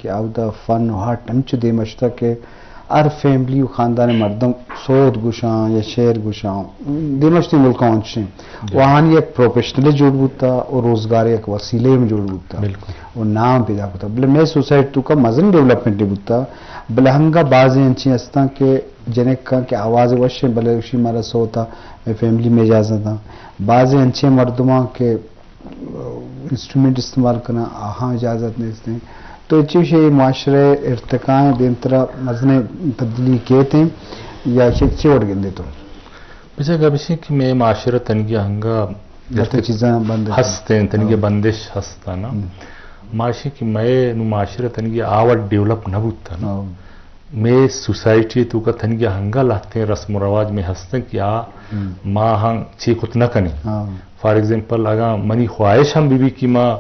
کہ اودا فن و آرٹ انچو دیما شتا کہ ہر فیملی و خاندان مردم سوت گوشاں یا شعر گوشاں، دیما شتیں ملکاں انچیں۔ و آہانی یک پروفیشنل جوڑ بوتا و روزگار یک وسیلے ہم جوڑ بوتا۔ بالکل۔ و نام پیدا کتا۔ بلے مئے سوسائٹی توکا مزن ڈیولپمنٹ نہیں بوتا، بلے ہنگا بازیں انچیں ہستاں کہ جنکاں کہ آواز وشیں، بلے اشی مارا سوتا، مئے فیملی میں اجازت داں۔ بازیں انچیں مردماں کہ انسٹرومنٹ استعمال کناں، آہاں اجازت نیستیں۔ تو چی شے معاشرہ ارتقا دیمترا مزنیں تبدیلی کیتیں یا چی، چی وڑ گندے تو؟ بچا گپ اشیں کہ مئے معاشرہ تنگی ہنگا لہتے چیزاں بند ہستیں، تنگی ہاں۔ بندش ہستا نا۔ ہم۔ ما اشیں کہ مئے نو معاشرہ تنگی آ وڑ ڈیولپ نہ بوتا نا۔ ہاں۔ مئے سوسائٹی توکا تنگی ہنگا لہتیں رسم و رواج مئے ہستن کہ آ ہم۔ ما ہاں چی کت نہ کنیں۔ ہاں۔ فار ایگزامپل، اگاں منی خواہش ہم بہ بی کہ ما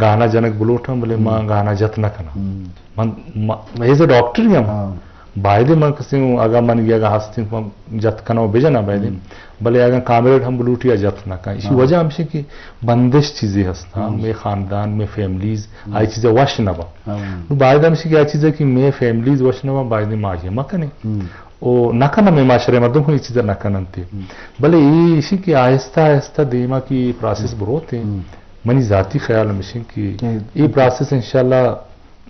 گانا جنگ بلوٹاں، بلے ما ہم۔ گانا جت نہ کناں۔ ہم۔ من، ما، ایز اے ڈاکٹر ہم ہاں۔ بایدے من کسے ہوں، اگاں من اگاں ہستیں، من جت کناں و بجناں بایدے۔ ہم۔ بلے اگاں کامریڈ ہم بلوٹی آ جت نہ کن۔ اسی ہاں۔ وجہ ہمشی کہ بندش چیزے ہستاں، ہم۔ مئے خاندان، مئے فیملیز، ہم۔ آئی چیزا وش نہ باں۔ ہاں۔ نو باید ہمشی کہ آ چیزا کہ مئے فیملیز وش نہ باں، بایدے ما آئی مکنیں۔ ہم۔ او نہ کناں، مئے معاشرہ مردم ہم اے چیزا نہ کننت۔ ہم۔ بلے اے اشی کہ آہستہ آہستہ دیما کہ اے پراسس ہم۔ بروت۔ ہم۔ منی ذاتی خیال ہمشی کہ کہ اے پراسس انشاءاللہ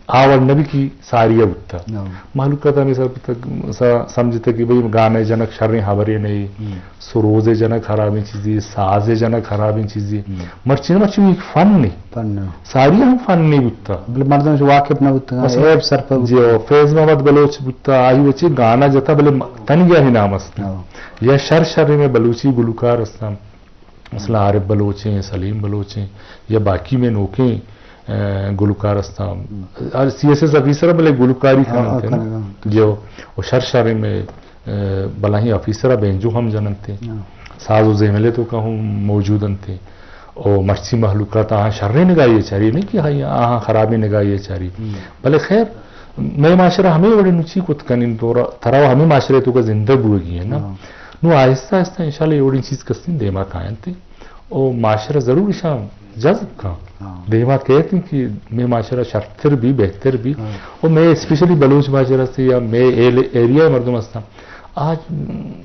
آ وڑ نہ بی کہ ساری ء بوتہ۔ ہاں۔ مہلوک ء ہمے سر بوتگ، س-، سمجھتہ کہ بھئی گانے جنگ شریں ہبرے نہ، ہم۔ سروز جنگ خرابیں چیزے، ساز جنگ خرابیں چیزے۔ ہم۔ مرچی نہ مرچی یک فن نے۔ فن نے۔ ساری ہم فن نے بوتہ۔ بلے مردم چہ واقف نہ بوتہ، مثلاً عیب سرپد بوتہ۔ جی، او فیض محمد بلوچ بوتہ، آئی وچی گانا جتا، بلے م-، تنگی ہی نام است۔ ہاں۔ یا شر شر میں بلوچی گلوکار استاں۔ مثلاً عارف بلوچ ایں، سلیم بلوچ ایں، یا باقی مئے نوکیں، ء، گلوکار استاں۔ ہم۔ ہر سی ایس ایس آفیسر بلے گلوکاری ہاں، کننت ہاں، نا۔ کنگ ء۔ جو، و شر شر مئے، ء، بلاہیں آفیسر بینجو ہم جننت۔ ہاں۔ ساز و زیملے توکا ہم موجود انت۔ و مرچی مہلوکات آہاں شریں نگاہی چاری، نہیں کہ ہائی آہاں خرابیں نگاہی چاری۔ ہم۔ بلے خیر، مئے معاشرہ ہمے وڑے نو چی کت کنیں، تو را-، ترا و ہمے معاشرہ توکا زندگ بوگی ہے نا۔ ہاں۔ نو آہستہ آہستہ انشاءاللہ اے وڑیں چیز کستیں دیما کاینت۔ او معاشرہ ضرور اشاں جذب کن۔ ہاں۔ دیما کیت کہ مئے معاشرہ شرتر بی، بہتر بی۔ ہاں۔ او مئے اسپیشلی بلوچ معاشرہ سے یا مئے ایل-، ایریا مردم ہستاں۔ آج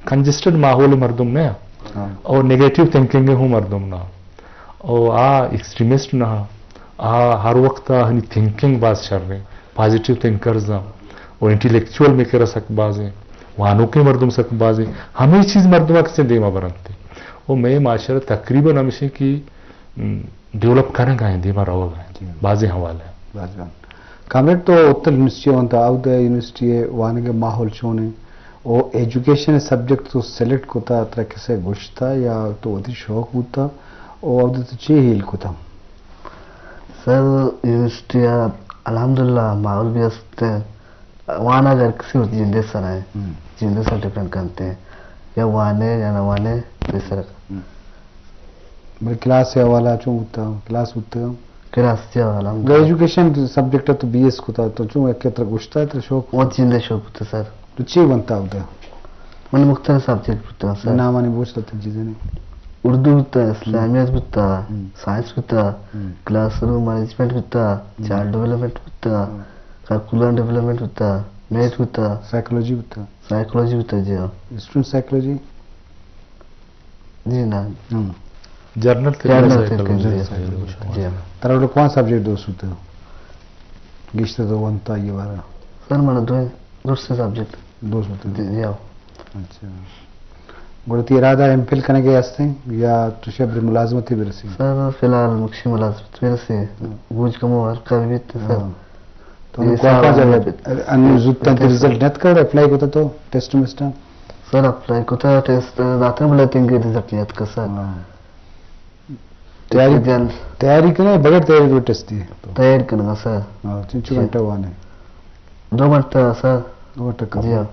کنجسٹڈ ماحول مردم نہ۔ ہاں۔ او نیگیٹو تھنکنگ ہوں مردم نہ۔ او آ ایکسٹریمسٹ نہ، آ ہر وقت آہانی تھنکنگ باز شر ہیں، پازیٹیو تھنکرز ہیں، او انٹیلیکچوئل مئے کرا سک باز ہیں، وانوکیں مردم سک باز ہیں، ہمے چیز مردم کسے دیما برنت۔ او مئے معاشرہ تقریباً ہمیشیں کہ، م، ڈیولپ کنگا ہیں، دیما روگا ہیں، جی۔ بازیں حوالہ ہیں۔ باز جان۔ کامریڈ تو اتل یونیورسٹی ء ونتا، اود ء یونیورسٹی ء وانگ ء ماحول چون انت؟ او ایجوکیشن ء سبجیکٹ تو سلیکٹ کتا، ترا کسے گوشتا یا تو وتی شوق بوتا؟ او اود ء تو چے ہیل کتا؟ سر، یونیورسٹی ء الحمدللہ ماحول بھی است۔ وانگ ہر کسی وتی جندے سر ہے۔ ہم۔ جندے سر ڈیپینڈ کنتے ہیں۔ یا وانے یا نہ وانے، بے سر۔ ہم۔ بلے کلاس ء حوالہ چون بوتا؟ کلاس بوتا؟ کلاس ء حوالہ ہم۔ گڑا ایجوکیشن سبجیکٹ ء تو بی ایس کتا، تو چون یک تر گوشتا تر شوق؟ وہ چیندے شوق بوتا سر۔ تو چی بنتا ہوتا؟ من مختلف سبجیکٹ بوتا سر۔ نام آنی بوشتا تر چیزیں نہیں۔ اردو بوتا، ہم۔ اسلامیات بوتا، ہم۔ سائنس بوتا، ہم۔ کلاس روم مینجمنٹ بوتا، ہم۔ چائلڈ ڈیولپمنٹ بوتا، ہم۔ کریکولم ڈیولپمنٹ بوتا، میتھ بوتا۔ سائیکولوجی بوتا؟ سائیکولوجی بوتا جی ہاں۔ اسٹوڈنٹ سائیکولوجی؟ جی نا۔ ہم۔ جنرل تھنکنگ، جنرل تھنکنگ، جی۔ جی۔ ترا وڑا کون سبجیکٹ دوست ہوتا؟ گیشتر تو ونتا یہ بارا؟ سر، من دو، دوسرے سبجیکٹ۔ دوست ہوتا؟ جی، جی، ہاں۔ اچھا۔ گڑا تی ارادہ ایم فل کنگے ہستیں یا تو شبر ملازمتی برسی؟ سر، فی الحال مکشی ملازمت برسی۔ ہاں۔ بوج کمو ہلکا بیت سر۔ ہاں۔ تو یہ انو کون سال کون جگہ؟ انو زوت تنت رزلٹ نیت کر، اپلائی کتا تو ٹیسٹ مسٹر؟ سر، اپلائی کتا ٹیسٹ داتن، بلے تنگے رزلٹ نیت کر سر۔ ہاں۔ تیاری، جن- تیاری کنے، بغیر تیاری تو ٹیسٹ دی؟ تیاری کنگا سر۔ ہاں، چنچو گھنٹہ وانے؟ دو گھنٹہ سر۔ دو گھنٹہ کم۔ جی ہاں۔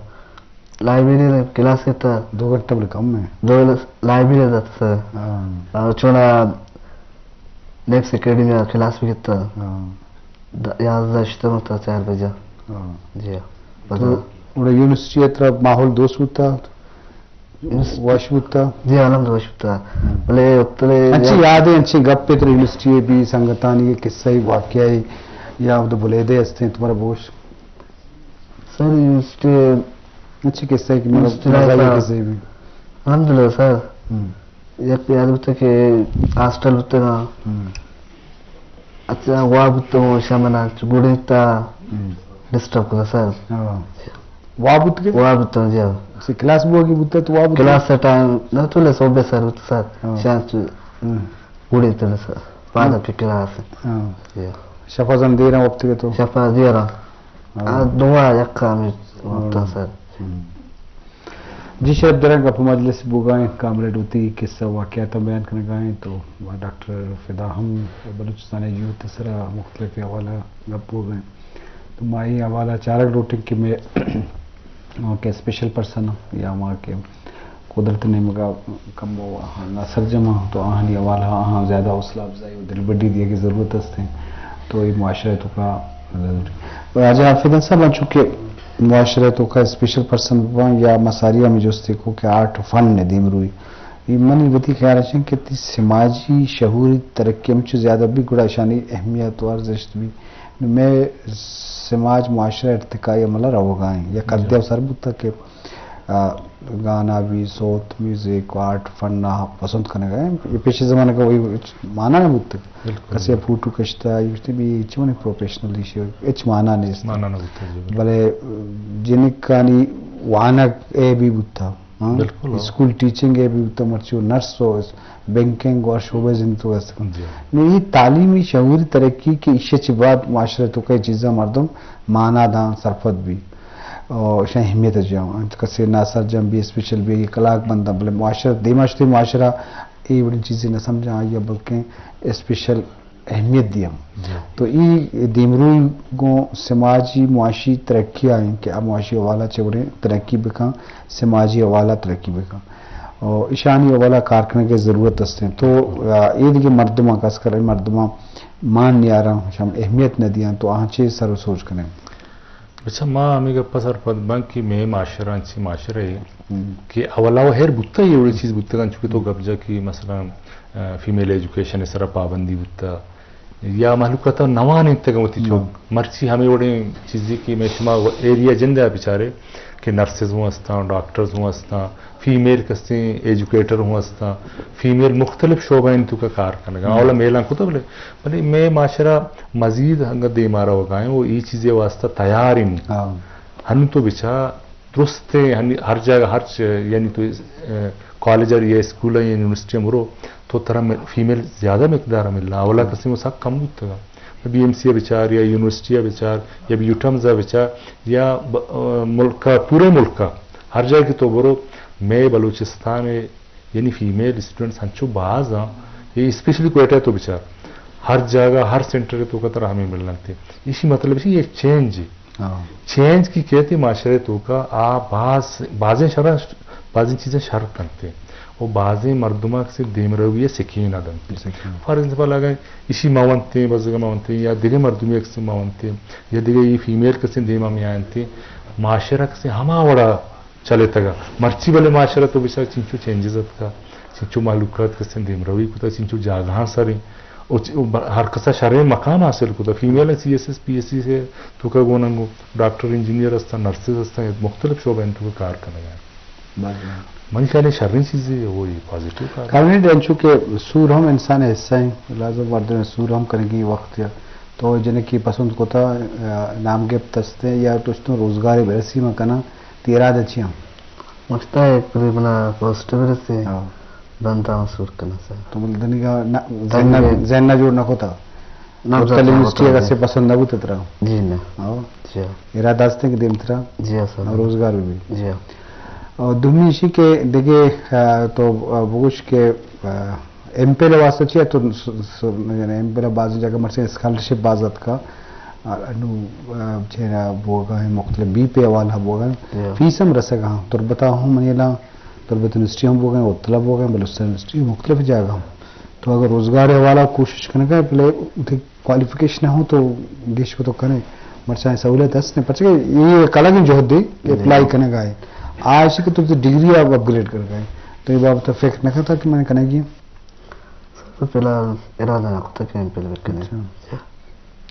لائبریری ء کلاس کتا۔ دو گھنٹہ بلے کم ہے۔ دو لائبریری دات سر۔ ہاں۔ اور چونا نیپس اکیڈمی ء کلاس بھی کتا۔ ہاں۔ د-، یازدہ شتم تا چار بجہ۔ ہاں۔ جی ہاں۔ تو پدا۔ اڑے یونیورسٹی ء ترا ماحول دوست بوتا؟ یونیورسٹی وش بوتا؟ جی، الحمد وش بوتا۔ ہم۔ بلے اتلے انچی یاد یاد ہے، انچی گپ پہ ترا یونیورسٹی ء بھی سنگتانی قصہ ہی، واقعہ ہی، یا اود بلیدے استیں، تو مارا بوش۔ سر، یونیورسٹی اچھی قصہ ہے کہ مطلب یونیورسٹی مزہ یہ لائف قصہ بھی۔ الحمدللہ سر۔ ہم۔ یک یاد بوتا کہ ہاسٹل بوتا نا۔ ہم۔ اچھا، واب بوتا ہوں، شامنا گوڑے تا ہم۔ ڈسٹرب کتا سر۔ ہاں۔ واب بوتا کہ؟ واب بوتا ہوں، جی ہاں۔ اسی کلاس بو کی بوتا تو واب بوتا؟ کلاس ٹائم نہ تو لے صبح سر بوتا سر۔ ہاں۔ شام چو ہم۔ گوڑے تا سر۔ پادا ہم۔ پہ کلاس۔ ہاں۔ جی۔ شفا زن دیرا وقت کے تو؟ شفا دیرا۔ ہاں۔ آ، دعا یک کام وقت ہاں۔ سر۔ ہم۔ جی شرپ درا گپ مجلس بوگائیں، کامریڈ وتی قصہ واقعات بیان کنگائیں تو ڈاکٹر فدا ہم بلوچستان یوتھ سرا مختلف حوالہ گپ بوگائیں۔ تو ما یہ حوالہ چارگ لوٹیں کہ میں کہ اسپیشل پرسن یا ما کہ قدرت نیمگا کمو آہاں ناسرجم آں، تو آہانی حوالہ آہاں زیادہ حوصلہ افزائی و دلبڈی دیگی ضرورت است ہیں۔ تو یہ معاشرہ تو کا ضروری۔ راجہ حافظ صاحب، چونکہ معاشرہ تو کا اسپیشل پرسن بان یا مساری ہمیں جستے کو کہ آرٹ و فن نے دیمروی۔ یہ منی وتی خیال ہے کہ تی سماجی شعوری ترقی ہم چو زیادہ بھی گڑا شانی اہمیت و ارزشت بھی۔ میں سماج معاشرہ ارتقائی عملہ روگائیں یا کردے سر بوتا کہ آ، گانا بھی، صوت، میوزک، آرٹ، فن ءَ پسند کنگ ءَ۔ یہ پیش زمانہ کا وہی مانا نہ بوتگ۔ بالکل۔ کسے فوٹو کشتا، یہ گوشتی بھی چونی پروفیشنل ایشی، ہچ مانا نیست۔ مانا نہ بوتگ، جی، بالکل۔ بلے جنکانی وانگ اے بھی بوتا، ہاں؟ بالکل۔ اسکول ٹیچنگ اے بھی بوتا، مرچی وہ نرس ہو، بینکنگ اور شعبہ زند تو است۔ جی۔ نو یہ تعلیمی شعوری ترقی کہ ایشی چہ بعد معاشرہ تو کئی چیزاں مردم مانا دان سرپد بھی۔ او شاہ اہمیت جاؤں۔ انت کسے ناسرجم بھی، اسپیشل بھی، یہ کلاک بندہ، بلے معاشرہ، دیما شتے معاشرہ اے وڑی چیزیں نہ سمجھا آئی، بلکہ اسپیشل اہمیت دیا۔ جی۔ تو ای دیمروی گوں سماجی معاشی ترقی آئیں کہ آ معاشی حوالہ چہ وڑیں ترقی بکن، سماجی حوالہ ترقی بکن۔ او اشانی حوالہ کار کنگ کی ضرورت است ہیں۔ تو، آ، اے دیگہ مردماں، خاص کر اے مردماں مان نیاراں، شام اہمیت نہ دیاں، تو آہاں چے سر و سوچ کنیں؟ بچا ما ہمیں گپا سرپد بن کہ مئے معاشرہ انچیں معاشرہ ہے ہم۔ کہ اولا و ہر بوتا یہ وڑی چیز بوتگاں، چونکہ تو گپ جا کہ مثلاً، آ، فیمیل ایجوکیشن سرا پابندی بوتا، یا مہلوک ءَ تہ نوان انتگ وتی چک۔ ہاں۔ مرچی ہمے وڑیں چیزے کہ مئے شما ایریا جند ءَ بچارے کہ نرسز ہوں استاں، ڈاکٹرز ہوں استاں، فیمیل کسیں ایجوکیٹر ہوں استاں، فیمیل مختلف شعبہ انت توکا کار کنگا۔ ہاں۔ اولا میلاں کتا بلے، بلے مئے معاشرہ مزید انگا دیما روگا ہیں، وہ ای چیزے واسطہ تیار ہی نہیں۔ ہاں۔ ہنو تو بچا درستیں ہنی ہر جاگہ ہر چ-، یعنی تو، اے، کالج یا اسکول یا یونیورسٹی برو تو ترا م-، فیمیل زیادہ مقدار ملنا، اولا کسے وہ سک کم بوتگا۔ بی ایم سی بچار یا یونیورسٹی بچار یا بی یوٹمز بچار یا ب-، اے، ملک، پورے ملک ہر جاگہ کہ تو برو، مئے بلوچستان یعنی فیمیل اسٹوڈنٹس ہنچو باز ہاں، یہ اسپیشلی کوئٹہ تو بچار، ہر جاگہ، ہر سینٹر تو کا ترا ہمیں ملنتے۔ اسی مطلب ہے یہ چینج ہے۔ ہاں۔ چینج کی کہتے معاشرے تو کا آ باز، بازیں شرح، بازیں چیزیں شر کنتے۔ وہ بازیں مردمہ سے دیمروی سکین آ دنتے۔ سکین۔ فار ایگزامپل اگر اسی مونتے، بزگ مونتے یا دگہ مردمی کسی مونتے یا دگہ یہ فیمیل کسی دیما میں آنتے، معاشرہ کسی ہما وڑا چلتگا۔ مرچی بلے معاشرہ تو بچار چنچو چینجز اتکا، چنچو مہلوکات کسیں دیمروی کتا، چنچو جاگہاں سریں۔ او چ-، او ب-، ہر کسا شریں مقام حاصل کتا۔ فیمیل سی ایس ایس، پی ایس سی سے تو کا گوننگو، ڈاکٹر، انجینئر استاں، نرسز استاں، مختلف شعبہ انت تو کار کنگا۔ بلے۔ منی خیال ہے شریں چیزے، وہ یہ پازیٹیو کار۔ کارنی ڈینچو کہ سور ہم انسان حصہ ہیں، لازم مردم سور ہم کنگی وقت یا تو جنکی پسند کتا، آ، نام گپت استیں یا تو روزگار برسی من کنا۔ تئی ارادہ چی ہم؟ مشتا ایک پوری بنا پوسٹ برسے، ہاں۔ دنتا سور کنا سر۔ تو بول دنیگا نہ، دنیگا ذہن نہ، ذہن نہ جوڑ نہ کوتا؟ نہ، تو ذہن نہ یونیورسٹی کوتا، اگر جی۔ سے پسند نہ بوتا ترا؟ جی نہ۔ ہاں۔ جی۔ ارادہ است کہ دیم ترا؟ جی ہاں سر۔ روزگار بھی۔ جی ہاں۔ اور دومی شی کہ دیگه، آ، تو، آ، بگوش کہ، آ، ایم پی ایل واسطہ چی ہے تو س-، س-، یعنی ایم پی ایل بعض جگہ مرچی اسکالرشپ باز اتکا۔ آ، انو، آ، چیرا بوگا ہیں، مختلف بی پی حوالہ بوگا ہیں۔ جی۔ فیس ہم رسگا ہیں۔ تربتا ہم منی لا، تربت یونیورسٹی ہم بوگا ہیں، اتلا بوگا ہیں، بلوچستان یونیورسٹی مختلف جاگہ ہم۔ تو اگر روزگار حوالہ کوشش کنگا ہے، پہلے اتھے کوالیفکیشن ہو تو گیش کو تو کنے۔ مرچاں سہولت ہست ہیں، پرچہ کہ یہ الگ جہد دے کہ جی۔ اپلائی کنگا ہے۔ آج کہ تو ڈگری آپ اپ گریڈ کر گئے۔ تو یہ بابت فکر نہ کرتا کہ میں نے کنگی ہے؟ سر، فی الحال ارادہ نہ کرتا کہ ایم پی ایل بکنی۔ اچھا۔ جی۔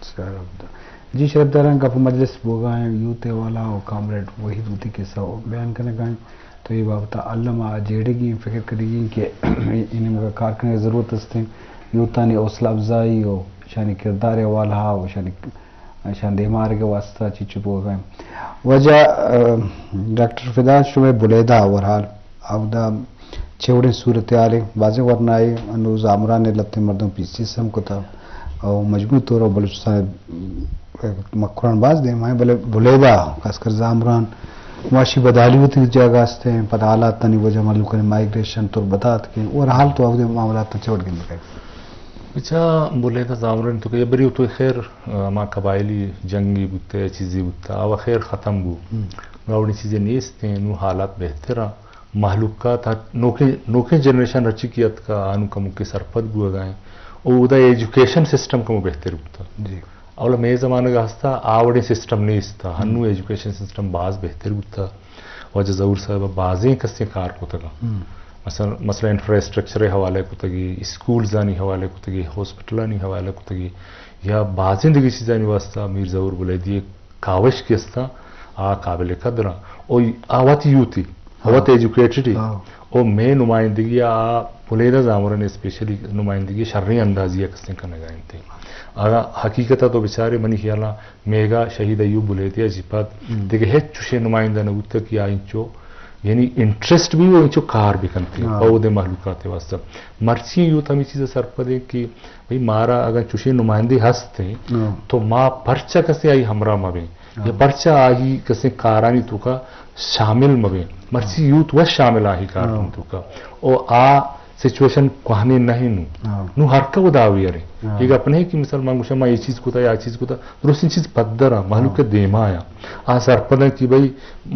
شرفدار۔ جی شرفداراں، گپ و مجلس بوگا ایں یوتھ ءِ حوالہ ءَ، و کامریڈ وحید وتی قصہ بیان کنگا ایں۔ تو اے بابت ءَ الم ءَ جیڑگی ایں، فکر کنگی ایں کہ اے نیمگا کار کنگ ءِ ضرورت است ایں۔ یوتھانی حوصلہ افزائی و اشانی کردار ءِ حوالہ ءَ و اشانی، اشان دیما آرگ ءِ واستہ چی چی بوگا ایں۔ واجہ، آ، ڈاکٹر فدا، شمئے بلیدہ اوورحال اودا چے وڑیں صورتحالے؟ بازیں ورنائے انو زامران ءِ لھتیں مردم پی سی ایس ہم کتا، او مجموعی طور بلوچستان ءِ مکران باز دیما ایں، بلے بلیدہ، خاص کر زامران، معاشی بدحالی وتی جاگہ است ایں، پدا حالاتانی وجہ مھلوکانی مائیگریشن تربت ءَ اتکیں، اوورحال تو اودے معاملات چے وڑ گندگ ئے؟ بچا، بلیدہ زامران تو کہ بری تو خیر، ہما قبائلی جنگی بوتا، چیزی بوتا، آ خیر ختم بو۔ ہم۔ نو اوڑیں چیزے نیست ایں، نو حالات بہتر ایں۔ مہلوکات ہر، نوکیں، نوکیں جنریشن ہرچی کہ اتکا، آ نو کموکے سرپد بوگا ایں۔ او اودا ایجوکیشن سسٹم کمو بہتر بوتا۔ جی۔ اولا مئے زمانگ ءَ ہستا، آ وڑیں سسٹم نیستا۔ ہنو ایجوکیشن سسٹم باز بہتر بوتا۔ واجہ ظہور صاحب بازیں کسیں کار کتگا۔ ہم۔ مثلاً، مثلاً انفراسٹرکچر ءِ حوالہ کتگی، اسکولزانی حوالہ کتگی، ہاسپٹلانی حوالہ کتگی، یا بازیں دگہ چیزانی واستہ میر ظہور بلیدی ءِ کاوش کہ استاں، آ قابل قدر آں۔ او آ وت یوتھی، آ وت ہاں۔ ایجوکیٹڈ ہی۔ ہاں۔ او مئے نمائندگی آ بلیدہ زامران اسپیشلی نمائندگی شریں اندازی ءَ کسیں کنگا انت۔ آ حقیقت ءَ تو بچارے، منی خیال ءَ میگا شہید ایوب بلیدی ءَ چہ پد ہم۔ دگہ ہچ چوشیں نمائندہ نہ بوتگ کہ آ انچو، یعنی انٹرسٹ بی و انچو کار بکنت ہاں۔ پہ اودے مہلوکات ءِ واستہ۔ مرچی یوتھ ہمے چیز ءَ سرپد ایں کہ بھئی، مارا اگاں چوشیں نمائندے ہست ایں، ہاں۔ تو ما پرچا کسے آئی ہمراہ مہ بیں؟ ہاں۔ یا پرچا آئی کسے کارانی توکا شامل مہ بیں؟ مرچی ہاں۔ یوتھ وش شامل آئی کارانی ہاں۔ توکا۔ او آ سچویشن کوہنیں نہ ایں نو۔ ہاں۔ نو ہر کس اودا اویئر ایں۔ ہاں۔ اے گپ نہ ایں کہ مثال من گوشاں، ما اے چیز کتا یا آ چیز کتا، درستیں چیز پدر آں، مہلوک ءِ ہاں۔ دیما آں۔ آ سرپد آں کہ بھئی،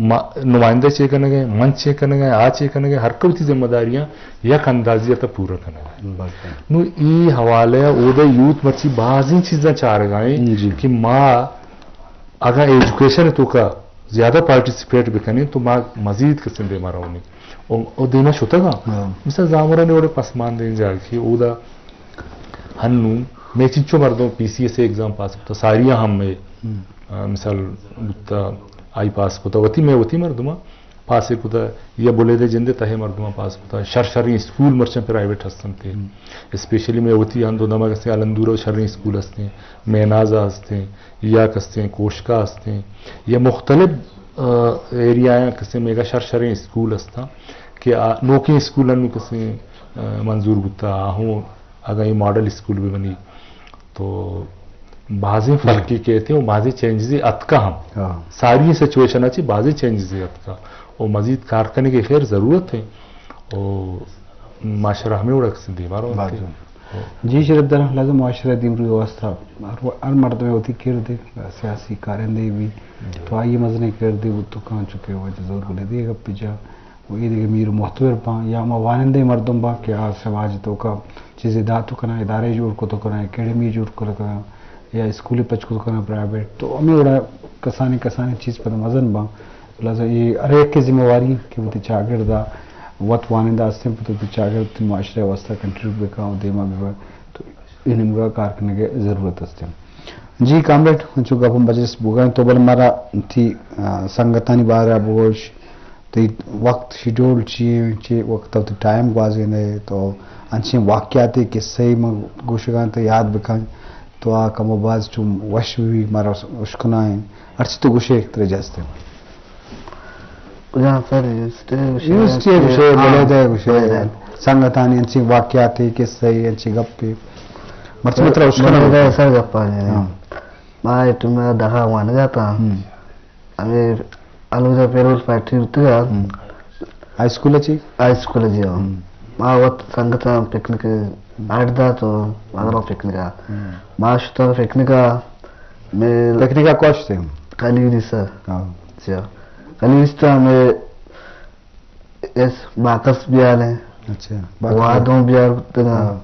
ما، نمائندہ چے کنگ ءَ، من چے کنگ ءَ، آ چے کنگ ءَ، ہر کس وتی ذمہ داریاں یک اندازی ءَ پورا کنگ ءَ۔ بلکل۔ نو اے حوالہ ءَ اودے یوتھ مرچی بازیں چیزاں چارگ ءَ ایں جی۔ کہ ما اگاں ایجوکیشن ءِ توکا زیادہ پارٹیسپیٹ بکنیں تو ما مزید کسیں دیما رونیں۔ او، او دیما شتگ آں۔ ہاں۔ مثال زامران ءِ وڑیں پسماندہیں جاگہے اودا ہنو مئے چنچو مردم پی سی ایس ءِ ایگزام پاس کتا، ساریاں ہم مئے، ہم۔ آ، مثال بوتا، آئی پاس کتا، وتی مئے وتی مردماں پاس کتا، یا بلیدہ جند ءِ تہا مردماں پاس کتا، شر شریں اسکول مرچاں پرائیویٹ ہستنت۔ ہم۔ اسپیشلی مئے وتی ہند و دمگ استیں، الندورہ شریں اسکول ہستیں، میناز ءَ ہستیں، یا کستیں کوشکا ہستیں، یا مختلف، آ، ایریایاں کستیں میگا شر شریں اسکول ہستاں کہ آ نوکیں اسکول انو کستیں، آ، منظور بوتا، آ ہوں اگاں اے ماڈل اسکول بہ بنی تو بازیں فرقے کیت و بازیں چینجزے اتکا ہم۔ ہاں۔ ساری سچویشن ءَ چہ بازیں چینجزے اتکا و مزید کار کنگ ءِ خیر ضرورت ایں و معاشرہ ہمے وڑا کسیں دیما رونت۔ جی شرفدار، لازم معاشرہ دیمروی ءِ واستہ ہر، ہر مردم ءِ وتی کردے، سیاسی کارندے بی، جی۔ تو آئی مزنیں کردے بوت کنت، چونکہ واجہ ظہور بلیدی ءِ گپ جا و اے دگہ میر معتبر باں یا ہما وانندہ مردم باں کہ آ سماج ءِ توکا چیزے دات کناں، ادارے جوڑ کت کناں، اکیڈمی جوڑ کت کناں یا اسکولے پچ کت کناں پرائیویٹ، تو ہمے وڑا کسانیں کسانیں چیز پدا مزن باں۔ لہذا اے ہر یکے ذمہ واری کہ وتی چاگرد ءَ وت وانندہ ہستیں، پہ وتی چاگرد وتی معاشرہ ءِ واستہ کنٹریبیوٹ بکاں و دیما بباں، تو اے نیمگا کار کنگ ءِ ضرورت است۔ جی کامریڈ، انچو گپ و مجلس بوگا انت، تو بل مارا تئی، آ، سنگتانی بارہ بگوش، تئی وقت شیڈول چی ایں، چے وقت ءَ تو ٹائم گوازینے، تو انچیں واقعاتے قصہ من گوشگاں تو یاد بکن، تو آ کم و باز چو وش بی مارا اشکنائیں، ہرچی تو گوشے ترا جست ایں۔ کجام سر یونیورسٹی گوشے؟ یونیورسٹی گوشے، ہاں، بلیدہ گوشے، بلیدہ۔ سنگتانی انچیں واقعاتے، قصہ اے، انچیں گپے۔ مرچی مطلب اشکنا بلیدہ سر گپا نے۔ ہاں۔ ما اے ٹائم دغا وانگا تا۔ ہم۔ ہمے الوجا پیرول فیکٹری بوتگا۔ ہم۔ ہائی اسکول چی؟ ہائی اسکول جی، ہاں۔ ہم۔ ما وت سنگتاں پکنک اڈ دا تو ما درا پکنک آ۔ ہم۔ ما شتا پکنک آ۔ میں پکنک آ کشتے ہم؟ کلیری سر۔ ہاں۔ جی۔ کلیری سر میں اس باکس بیال ہیں۔ اچھا، باکس۔ وادوں بیال بوتگاں۔ ہاں۔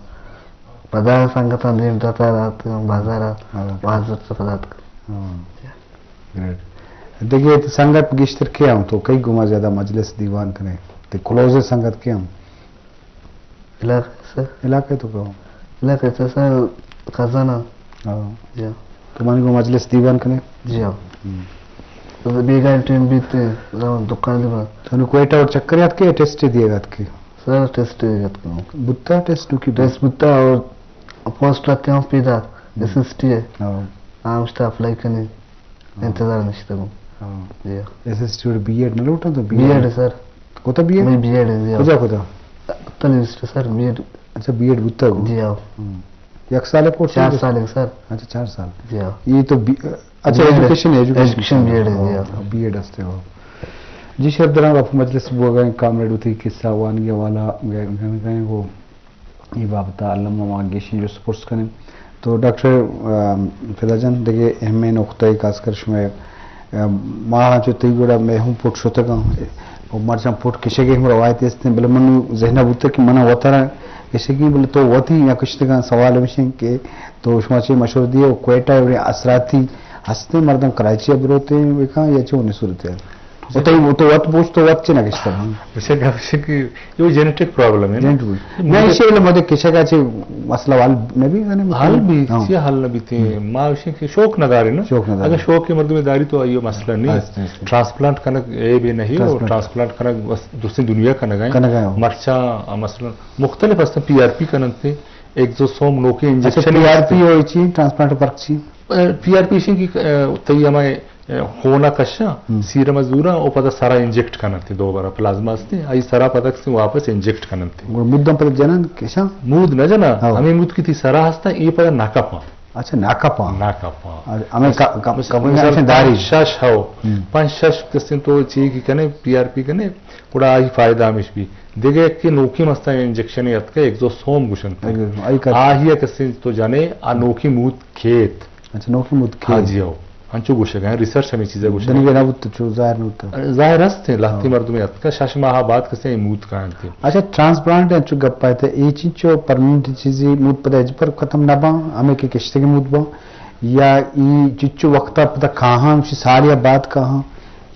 پدا سنگتاں دیم داتا راتگاں بازار آ۔ ہاں۔ بازار سے پدا اتکاں۔ ہاں۔ گریٹ۔ دگہ تو سنگت گیشتر کئے ہم؟ تو کئی گوما زیادہ مجلس دیوان کنے؟ تے کلوز سنگت کئے ہم؟ علاقہ سر۔ علاقہ تو کہو؟ علاقہ تو سر کزن ہاں۔ ہاں۔ جی۔ زمانی گوں مجلس دیوان کنے؟ جی ہاں۔ ہم۔ بیگاہ ٹائم بیت، دکان دیوان۔ تو نوں کوئٹہ اور چکر یات کے ٹیسٹ دیے گات کے؟ سر، ٹیسٹ دیے گات کے۔ بوتا ٹیسٹ نو کی؟ ٹیسٹ بوتا اور پوسٹ آتے ہیں پیدا، ہم۔ ایس ایس ٹی ہے۔ ہاں۔ ہاں، اس طرح اپلائی کرنے۔ ہاں۔ انتظار نشتہ گوں۔ ہاں۔ جی۔ ایس ایس ٹی اور بی ایڈ نہ لوٹا تو بی ایڈ؟ بی ایڈ ہے سر۔ کوتا بی ایڈ؟ میں بی ایڈ ہے، جی ہاں۔ کجا کوتا؟ تنی سر، بی ایڈ۔ اچھا، بی ایڈ بوتا گو؟ جی ہاں۔ ہم۔ یک سال ہے کورس؟ چار سال ہے سر۔ اچھا، چار سال۔ جی ہاں۔ یہ تو بی-، اچھا، بی ایڈ۔ ایجوکیشن ہے، ایجوکیشن۔ ایجوکیشن بی ایڈ ہے، جی ہاں۔ ہاں، بی ایڈ ہستے ہو۔ جی شرف دراں، گپ مجلس بوگا ایں، کامریڈ وتی قصہ وانگی حوالہ گئے، گئے، گئے وہ۔ اے بابت ءَ الم ما گیشیں جست پرس کنیں۔ تو ڈاکٹر، ام، فدا جان، دگہ اہمیں نقطہ ءَ خاص کر شمئے، ام، ما چو تئی گڑا مئے ہم پٹ شتگاں، و مرچاں پٹ کشگ ءِ ہم روایت استیں، بلے من ذہن ءَ بوتگ کہ من وترا کشگی، بلے تو وتی یا کشتگاں۔ سوال ہمیش انت کہ تو شما چے مشورہ دیئے و کوئٹہ ءَ اثراتی ہستیں، مردم کراچی ءَ بروتیں بکاں یا چونیں صورت ءَ؟ و تئی، تو وت بوش تو وت چے نہ گشتگ؟ ہاں۔ اسے گپ چے کہ یہ جینیٹک پرابلم ہے نا۔ جینیٹک۔ نہ، اسے بلے مدے کشگا چے مسئلہ حل نہ بی، یعنی حل بی، ہاں۔ چی حل نہ بیتے؟ ہم۔ ما اسے کہ شوق نہ دارے نا۔ شوق نہ دارے۔ اگر شوق کے مردم داری تو ایو مسئلہ نہیں۔ ہاں، ہاں، ہاں۔ ٹرانسپلانٹ کنگ اے بھی نہیں، ٹرانسپلانٹ۔ ٹرانسپلانٹ کنگ بس دوسری دنیا کنگ ہے۔ کنگ ہے، ہاں۔ مرچا مثلاً مختلف ہستن، پی آر پی کنن تے، ایگزوسوم نوکے، اچھا، انجیکشن پی آر پی ہستے۔ ہو چی، ٹرانسپلانٹ فرق چی؟ پی آر پی ایشی کہ، اه، تئی ہمے، اه، خون ءَ کشاں، ہم۔ سیرم ءَ زوراں، او پدا سرا انجیکٹ کننت دوبارہ، پلازما ہستیں، آئی سرا پدا کسیں واپس انجیکٹ کننت۔ گڑا مدم پدا جنن کشاں؟ مود نہ جناں، ہاؤ۔ ہمے مود کہ تئی سرا ہستاں، اے پدا نہ کپاں۔ اچھا، نہ کپاں۔ نہ کپاں۔ اچھا، ہمے بس، کا-، کا-، بس کمپنی مثال ہمشن داری۔ پنچ شش ہو، ہم۔ پنچ شش کسیں تو چی کہ کنے، پی آر پی کنے، گڑا آئی فائدہ ہمیش بی۔ دگہ کہ نوکیں مستاں انجیکشن اتکہ، ایگزوسوم گوشنت۔ ایگزوسوم، آئی کار۔ آہی کسیں تو جنے، آ نوکیں مود کیت۔ اچھا، نوکیں مود کیت۔ ہاں جی، ہو۔ انچو گوشگ ءَ، ریسرچ ہمے چیزا گوشگ ءَ۔ دنیگہ نہ بوت، چو ظاہر نہ بوت۔ ظاہر ہست، لہتیں ہاں۔ مردم اتکہ، شش ماہ بعد کسیں مود کاینت۔ اچھا، ٹرانسپلانٹ انچو گپ ءَ ات، اے چنچو پرمننٹ چیزے، مود پدا ہچبر ختم نہ باں، ہمے کہ کشتگیں مود باں، یا ای چنچو وقتا پدا کاہاں، چی سالے بعد کاہاں؟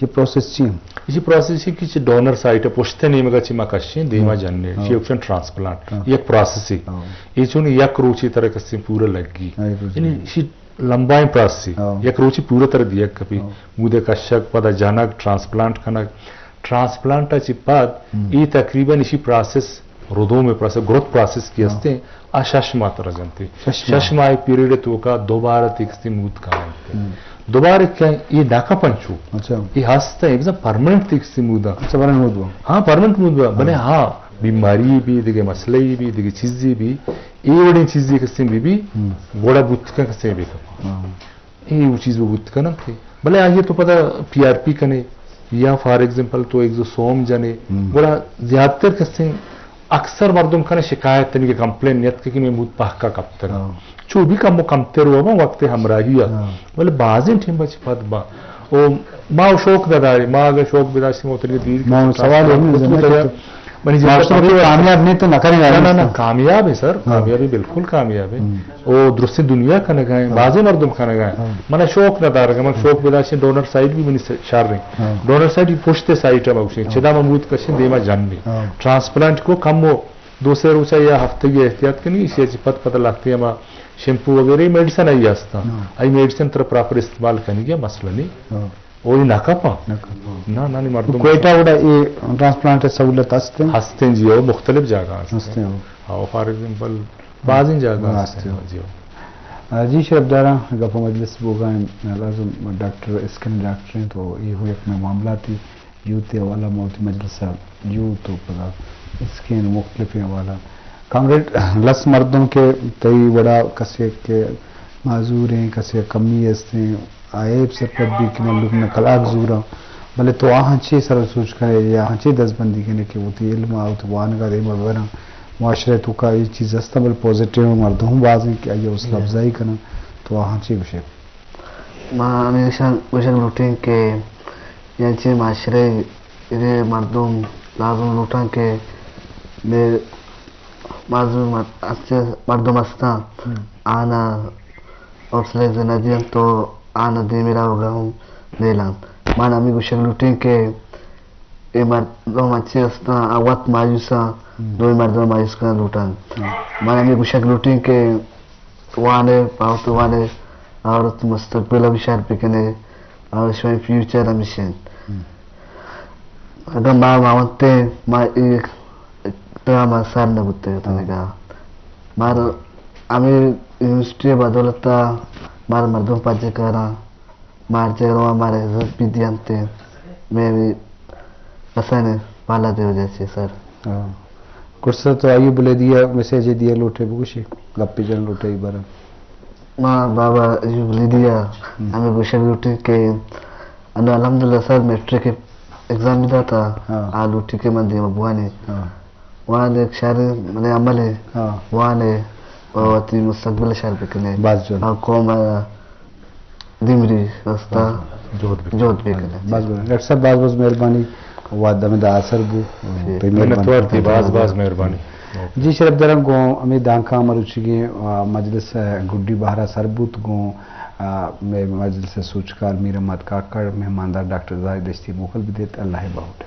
یہ پروسیس چی انت؟ ایشی پروسیس چی کہ چہ ڈونر سائٹ ءَ پشت ءِ نیمگ ءَ چہ ما کشیں، دیما ہاں۔ جنیں۔ ہاں۔ ایشی گوشن ٹرانسپلانٹ۔ ہاں۔ یک پروسیسے۔ ہاں۔ اے چون یک روچے ترا کسیں پورا لگی۔ ہاں، یک روچے۔ یعنی ایشی لمبائیں پروسیسے۔ ہاں۔ یک روچے پورا ترا دیگ کپی۔ ہاں۔ مودے کشگ، پدا جنگ، ٹرانسپلانٹ کنگ۔ ٹرانسپلانٹ ءَ چہ پد ہم۔ اے تقریباً ایشی پروسیس ردوم ءِ پروسیس، گروتھ پروسیس کہ ہاں۔ ہستیں، آ شش ماہ ترا جنتے۔ شش ماہ۔ شش ماہ پیریڈ ءِ توکا دوبارہ تئی کسیں مود کاینت۔ ہم۔ دوبارہ کہ اے نہ کپنت چو۔ اچھا۔ اے ہستیں، بزاں پرمننٹ تئی کسیں مودا۔ اچھا، پرمننٹ مود با۔ ہاں، پرمننٹ مود با۔ بلے ہاں۔ ہاں، بیماری بی، دگہ مسئلہ بی، دگہ چیزے بی، اے وڑیں چیزے کسیں بی بی، ہم۔ گڑا بوت کن کسیں بی کپاں۔ ہاں۔ اے وہ چیز وہ بوت کننت۔ بلے آئی تو پدا پی آر پی کنے یا فار ایگزامپل تو ایگزوسوم جنے، ہم۔ گڑا زیادہ تر کسیں اکثر مردم کنے شکایت تنی کہ کمپلین نیت کہ میں مود پہکا کپتگ۔ ہاں۔ چو بھی کم و کمتر ہوا با وقت ہمراہی ءَ۔ ہاں۔ بلے بازیں ٹیم بچ پد با۔ او ما شوق نہ داریں، ما اگر شوق بداشتیں، ما تنی دیر ما سوال ہم تو نہیں تو جانا کہ منی جند ماسٹر تو کامیاب نہیں تو نہ کریں گا، نہ، نہ، نہ، کامیاب ہے سر، ہاں۔ کامیاب ہے، بالکل کامیاب ہے۔ ہم۔ او درستیں دنیا کنگا ہیں، ہاں۔ بازیں مردم کنگا ہیں۔ ہاں۔ من شوق نہ دارگا، من ہاں۔ شوق بداشتیں ڈونر سائٹ بھی منی س-، شر ہیں۔ ہاں۔ ڈونر سائٹ بھی پشت سائٹ ہے، بگوشیں، ہاں۔ چدا من مود کشیں دیما جن بھی۔ ہاں۔ ٹرانسپلانٹ کو کم ہو، دو سے روچا یا ہفتگی احتیاط کنی، اسی اچ پت پت لگتے ہما شیمپو وغیرہ میڈیسن آئی ہستا۔ ہاں۔ آئی میڈیسن تر پراپر استعمال کنی گیا مسئلہ نہیں۔ ہاں۔ او اے نہ کپاں۔ نہ کپاں۔ نہ، نہ، نی مردم کوئٹہ وڑا اے ٹرانسپلانٹ سہولت ہستیں؟ ہستیں جی، او مختلف جاگہ ہستیں۔ ہستیں، او۔ او فار ایگزامپل، بازیں جاگہ ہاں، ہستیں، ہستیں۔ جی، او۔ آ، جی، شرف داراں، گپ و مجلس بوگا ہیں، لازم ڈاکٹر اسکن ڈاکٹر ہیں، تو اے ہو یک میں معاملہ تھی، یوتھ حوالہ موت مجلس یوتھ و پدا اسکن مختلف حوالہ۔ کامریڈ، لس مردم کہ تئی وڑا کسے کہ معذور ہیں، کسے کمی ہستیں، آ ایب سرپد بی کہ ملوک نہ کلاک زوراں، بلے تو آہاں چے سر و سوج کنے یا آہاں چے دزبندی کنے کہ وتی علم ءَ وتی وانگ ءَ دیما ببراں؟ معاشرہ ءِ توکا اے چیز ہستاں، بلے پازیٹیو مردم ہم باز انت کہ آئی ءِ حوصلہ افزائی کناں، تو آہاں چے گوشے؟ ما ہمیشہ گوشگ لوٹیں کہ انچیں معاشرہ ءِ مردم لازم لوٹاں کہ بے معذور مر-، انچیں مردم ہستاں، ہم۔ آنا حوصلہ افزائی نہ دینت تو آنا دیمی راوگا ہم نیلانت۔ من ہمے گوشگ لوٹیں کہ اے مردم انچیں ہستاں، آ وت مایوساں، ہم۔ دوئیں مردم مایوس کنگ لوٹاں۔ ہم۔ من ہمے گوشگ لوٹیں کہ وانے، پاوت وانے، اور وتی مستقبل ہم شر بکنے، اور شمئے فیوچر ہمیش انت۔ اگر ما ماونتے، ما اے ڈرامہ سر نہ بوتگ اتنگا۔ مارا ہمے یونیورسٹی بدولتا مارا مردم پجے کاراں، مار جگہ مارا عزت بھی دیانتے، میں بھی حسن پالا دے وجہ سے سر۔ گڈسر تو ایوب بلیدی ءَ میسج دئیگ لوٹئے، بگوشے، گپے جنگ لوٹئے اے بارہ ءَ۔ ما بابا ایوب بلیدی ءَ ہمے گوشگ لوٹیں کہ انوں الحمدللہ سر میٹرک ایگزام بھی داتا، آ لوٹی کہ من دیما بوانی۔ وان ایک شہر منے عمل ہے، وان ہے، اور وتی مستقبل شر بکنے۔ باز جوان۔ اور قوم ءَ دیمری رستہ جہد بکنت۔ جہد بکنت۔ باز گڑا ڈاکٹر صاحب، باز باز مہربانی، وہد ہمدا آسر بو۔ تئی مہربانی۔ منتوار تئی، باز باز مہربانی۔ جی شرفداراں، گوں ہمے دانکاں مروچیگیں، آ، مجلس ءِ گڈی بہرا سر بوت، گوں، آ، مئے مجلس ءِ سوجکار میر احمد کاکڑ، مہماندار ڈاکٹر زاہد دشتی موکل بدیت۔ اللہ ءِ باہوٹ۔